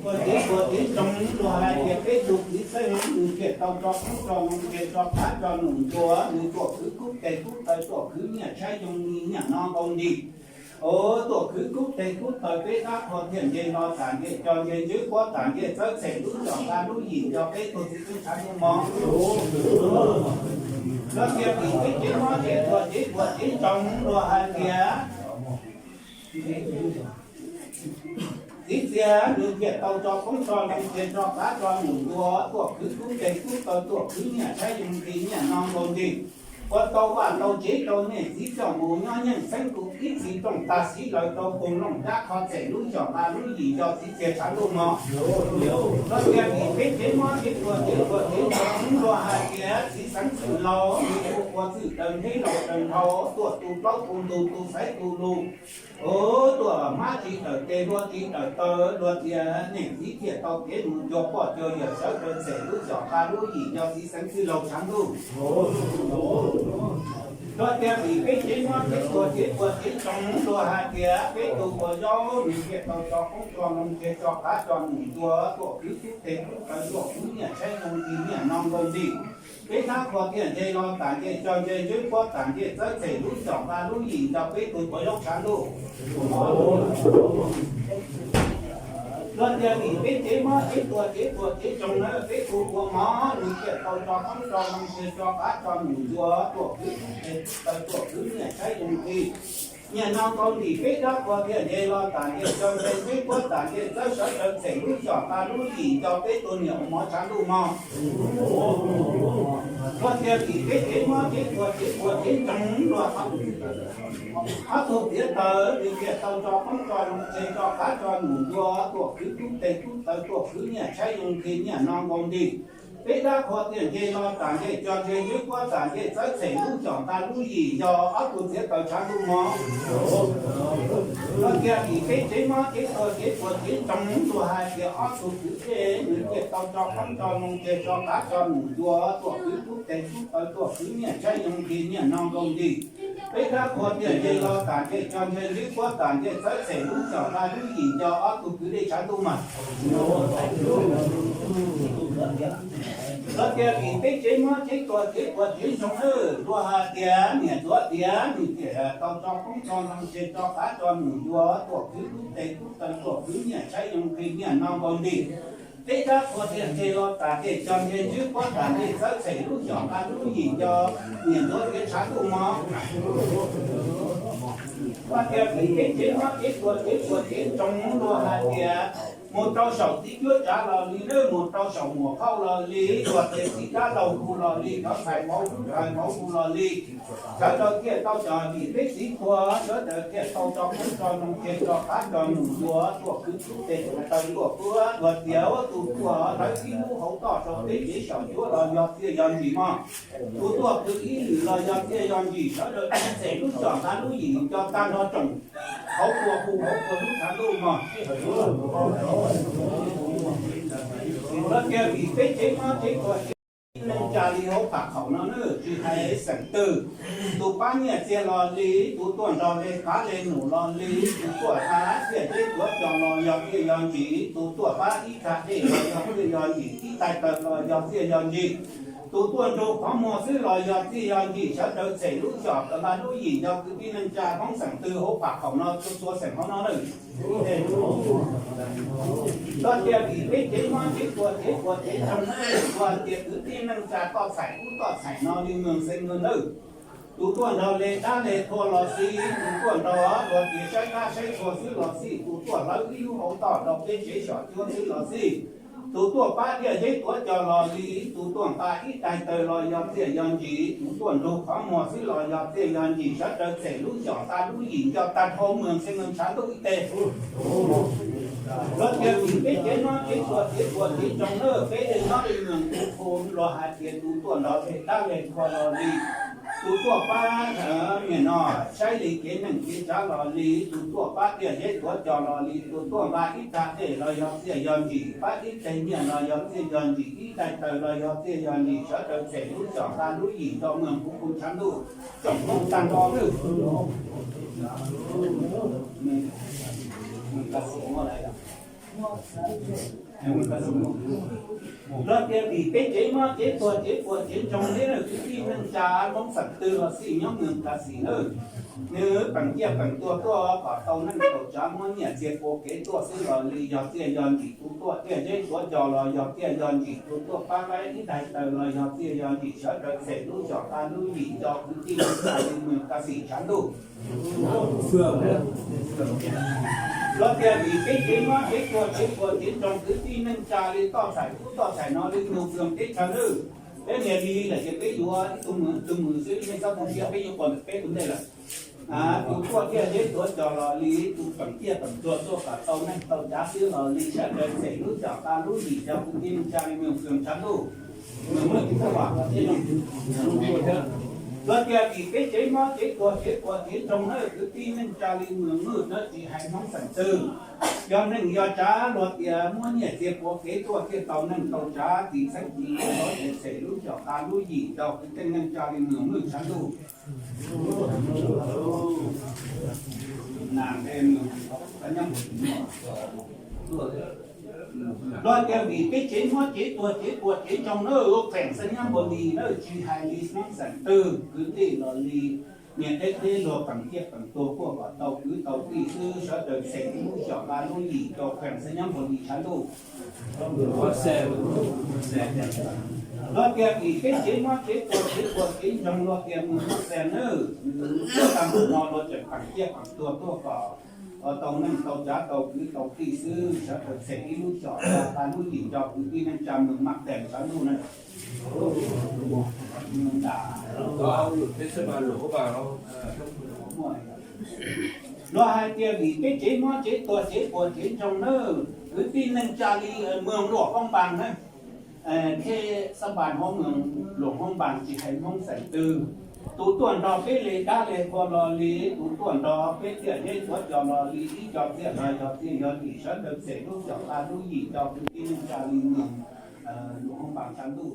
Tuam cev tuam cev ntsoov luag hais tias peb tug txiv xeeb nws thiaj tau tso qoob tso loo, thiaj tso qav tso num ncua, nws tuam khwv kub teg kub taw, tuam khwv nyiaj tshaib yoog li nyiaj no nkaus nti. Tuam khwv kub teg kub taw peb dab qhuas thiaj nce hlo tas nce co nce ntswb puab tas nce txawb txhem lub xyom nqa lub yim nco peb tug txiv xeeb tshav ntuj mog. Koj tias vim peb cev mob cev tuam cev tuam cev ntsoov luag hais tias txiv txiag nws thiaj tau tso qoob tso loo, thiaj tso qav tso num ncua, tuam khwv kub teg kub taw, tuam khwv nyiaj tshaib yoog li nyiaj no nkaus nti. Ua tau vaj tau tsev rau niam txiv coj mus nyob nyeej xeeb, kuv ib txhis rooj tag xiv laws rau pug looj dab qhuas txhem lub xyom nqa lub yim nco txiv txiag tshav ntuj mog. Koj tias vim peb cev mob cev tuam cev tuam cev ntsoov luag hais tias txiv xeeb txwj laus nws ua qhuas txwj daws ntheb laus daws nthau, tuam tu plaub tu ntug tu xaiv tu lus, tuam hmab tsis tawm tes hlua tsis tawm taw, luag tias niam txiv thiaj tau kev mus cuag poj cuag yawm sawv daws txhem lub xyom nqa lub yim nco txiv xeeb txwj laus tshav ntuj. Koj tias vim peb cev mob cev tuam cev tuam cev ntsoov luag hais tias peb tug ua zaub nws thiaj tau tso qoob tso loo, thiaj tso qav tso num ncua, tuam khwv kub teg kub taw, tuam khwv nyiaj tshaib yoog li nyiaj no nkaus nti. Peb dab qhuas thiaj nce hlo tas nce co nce ntswb puab tas nce txawb txhem lub xyom nqa lub yim nco peb tug ua zaub tshav ntuj. Koj tias vim peb cev mob cev tuam cev tuam cev ntsoov na peb tug ua mov nws thiaj tau tso qoob tso loo, thiaj tso qav tso num ncua, tuam khwv kub teg kub taw, tuam khwv nyiaj tshaib yoog li nyiaj no nkaus nti. Peb dab qhuas thiaj nce hlo tas nce co nce ntswb puab tas nce txawb sawv daws txhem lub xyom nqa lub yim nco peb tug niam ua mov tshav ntuj mog. Koj tias vim peb cev mob cev tuam cev tuam cev ntsoov luag, ob tug txiav taws nws thiaj tau tso qoob tso loo, thiaj tso qav tso num ncua, tuam khwv kub teg kub taw, tuam khwv nyiaj tshaib yoog li nyiaj no nkaus nti. Peb dab qhuas thiaj nce hlo tas nce co nce ntswb puab tas nce txawb txhem lub xyom nqa lub yim nco ob tug txiav taws tshav ntuj mog. Koj tias vim peb cev mob cev tuam cev tuam cev ntsoov luag hais tias ob tug kwv tij nws thiaj tau tso qoob tso loo, thiaj tso qav tso num ncua, tuam khwv kub teg kub taw, tuam khwv nyiaj tshaib yoog li nyiaj no nkaus nti. Peb dab qhuas thiaj nce hlo tas nce co nce ntswb puab tas nce txawb txhem lub xyom nqa lub yim nco ob tug kwv tij tshav ntuj mas. Koj tias vim peb cev mob cev tuam cev tuam cev ntsoov luag hais tias niam ntxuav tias nws thiaj tau tso qoob tso loo, thiaj tso qav tso num ncua, tuam khwv kub teg kub taw, tuam khwv nyiaj tshaib yoog li nyiaj no nkaus nti. Peb dab qhuas thiaj nce hlo tas nce co nce ntswb puab tas nce txawb txhem lub xyom nqa lub yim nco niam ntxuav tias tshav ntuj mog. Koj tias vim peb cev mob cev tuam cev tuam cev ntsoov luag hais tias mus rau saum txiv cuab tsav los li, mus rau saum muam phauj los li, luag tias txiv dab laug hu los li, cov ntxhais mauv lub ntxhais mauv hu los li, sawv daws thiaj tau cov vim peb txiv qhua, sawv daws thiaj tau tso qoob tso loo, thiaj tso qav tso num ncua, tuam khwv kub teg kub taw, tuam puab luag tias ua tus tuaj hlawv ib lub hauv toj rau peb cev xyom cuab los yog txiaj yog ntsim mog. Tus tuaj qhwv ib lwm los yog txiaj yog ntsim, sawv daws txhem lub xyom nqa lub yim nco tag nrho tsoom hauv puas hu hauv puas lub tshav ntuj mog. Koj tias vim peb cev mob cev tuam cev neej tsa li hauv pam khaum no na, tsis hais xeem twg, tus pab nyiaj txiag los li, tus tuaj nrog le qav le num los li, tus tuaj pab tiaj teb tuav cos los yog txiaj yog ntsim, tus tuaj pab ib tag dej los yog txiaj yog ntsim, ib tais taws los yog txiaj yog ntsim, tus tuaj nrug qhov muag xwb los yog txiaj yog ntsim, sawv daws txhem lub xyom nqa lub yim nco kwv tij neej tsa Hmoob xeem twg hauv pam khaum no txhua txhua xeem hauv no na. Koj tias vim peb cev mob cev tuam cev tuam cev ntsoov luag tias kwv tij neej tsa toj txhais ub toj txhais no li moos xeev nkaus nawb. Tus tuaj nrog le dab le qhua los xij, tus tuaj nrog luag tias saib dab saib qhua xwb los xij, tus tuaj hlawv ib lub hauv toj rau peb tsev xyom cuab xwb los xij, tus tuaj pab tiaj zeb tuav cos los li, tus tuaj nqa ib tais taws los yog txiaj yog ntsim, tus tuaj nrug qhov muag xwb los yog txiaj yog ntsim, sawv daws txhem lub xyom nqa lub yim nco tag nrho moos xeev nkaus tshav ntuj ib teg. Luag tias vim peb cev mob cev tuam cev tuam cev ntsoov na, peb le nyob li moos kuv khu luag hais tias tus tuaj nrog le dab le qhua los li, tus tuaj pab niam no saib li kev neej kev tsav los li, tus tuaj pab tiaj zeb tuav cos los li, tus tuaj nqa ib tag dej los yog txiaj yog ntsim, pab ib teg nyiaj los yog txiaj yog ntsim, ib tais taws los yog txiaj yog ntsim, sawv daws txhem lub xyom nqa lub yim nco moos kuv khu tshav ntuj tsoom Hmoob tag nrho lawm. Luag tias vim peb cev mob cev tuag cev puas cev ntsoog thiab na, kwv tij neej tsa Hmoob feem twg los xij nyob Moos Kas Xim na, nws peem ciaj peem tuag tuaj kom tau neej tau tsav muab nyiaj txiag pua kev tuaj xwb los li yog txiaj yog ntim tus tuaj tiaj zeb tuav cos los yog txiaj yog ntim tus tuaj pab qaib ib daig taws los yog txiaj yog ntim sawv daws xem lub xyom qab lub yim nco kwv tij neej tsa li Moos Kas Xim tshav ntuj. Luag tias vim peb cev mob cev tuag cev puas cev ntsoog kwv tij neej tsa li toj thaim ub toj thaim no li Moos Kas Xim teb chaws nawb, peb nias li lawm ces peb yuav ib tug mws ib tug mws xwb, nej txhob tu siab, peb yuav pom ntawm peb tus ntej lawm. Tus tuaj tiaj zeb tuav cos los li, tus peem ciaj peem tuag tuaj kom tau neej tau tsav xwb los li sawv daws xem lub xyom qab lub yim nco kwv tij neej tsa li Moos Kas Xim tshav ntuj. Luag tias vim peb cev mob cev tuag cev puas cev ntsoog na, kwv tij neej tsa li Moos Kas Xim na, tsis hais Hmoob feem twg, yog neej yog tsav, luag tias muab nyiaj txiag pua kev tuaj thiaj tau neej tau tsav, tiv txheeb tiv los ces xem lub xyom qab lub yim nco kwv tij neej tsa li Moos Kas Xim tshav ntuj. Luag tias vim peb cev mob cev tuag cev puas cev ntsoog na, kheem xeeb nyob npaum li na, tsis hais li Hmoob feem twg, kwv tij los li niam teb teb, luag peem ciaj peem tuag tuaj kom tau kwv tau tij xwb, sawv daws xem lub xyom qab lub yim rau kheem xeeb nyob npaum li tshav ntuj. Luag tias vim peb cev mob cev tuag cev puas cev ntsoog, luag tias Moos Kas Xim nawb, tag npaum no luag tseem peem ciaj peem tuag tuaj kom tau neej tau tsav tau kwv tau tij xwb, sawv daws xem ib lub xyom qab lub yim nco kwv tij neej tsa Moos Kas Xim tshav ntuj na. Luag hais tias vim peb cev mob cev tuag cev puas cev ntsoog nawb, kwv tij neej tsa li Moos Luam Hoob Npas na, thiab Xab Npas Hoob Moos Luam Hoob Npas, tsis hais Hmoob feem twg, tus tuaj nrog peb li dab li qhua los li, tus tuaj nrog peb tiaj zeb tuav cos los li, ib co txiaj los yog txiaj yog ntim, sawv daws xem lub xyom qab lub yim nco kwv tij neej tsa li Moos Luam Hoob Npas tshav ntuj.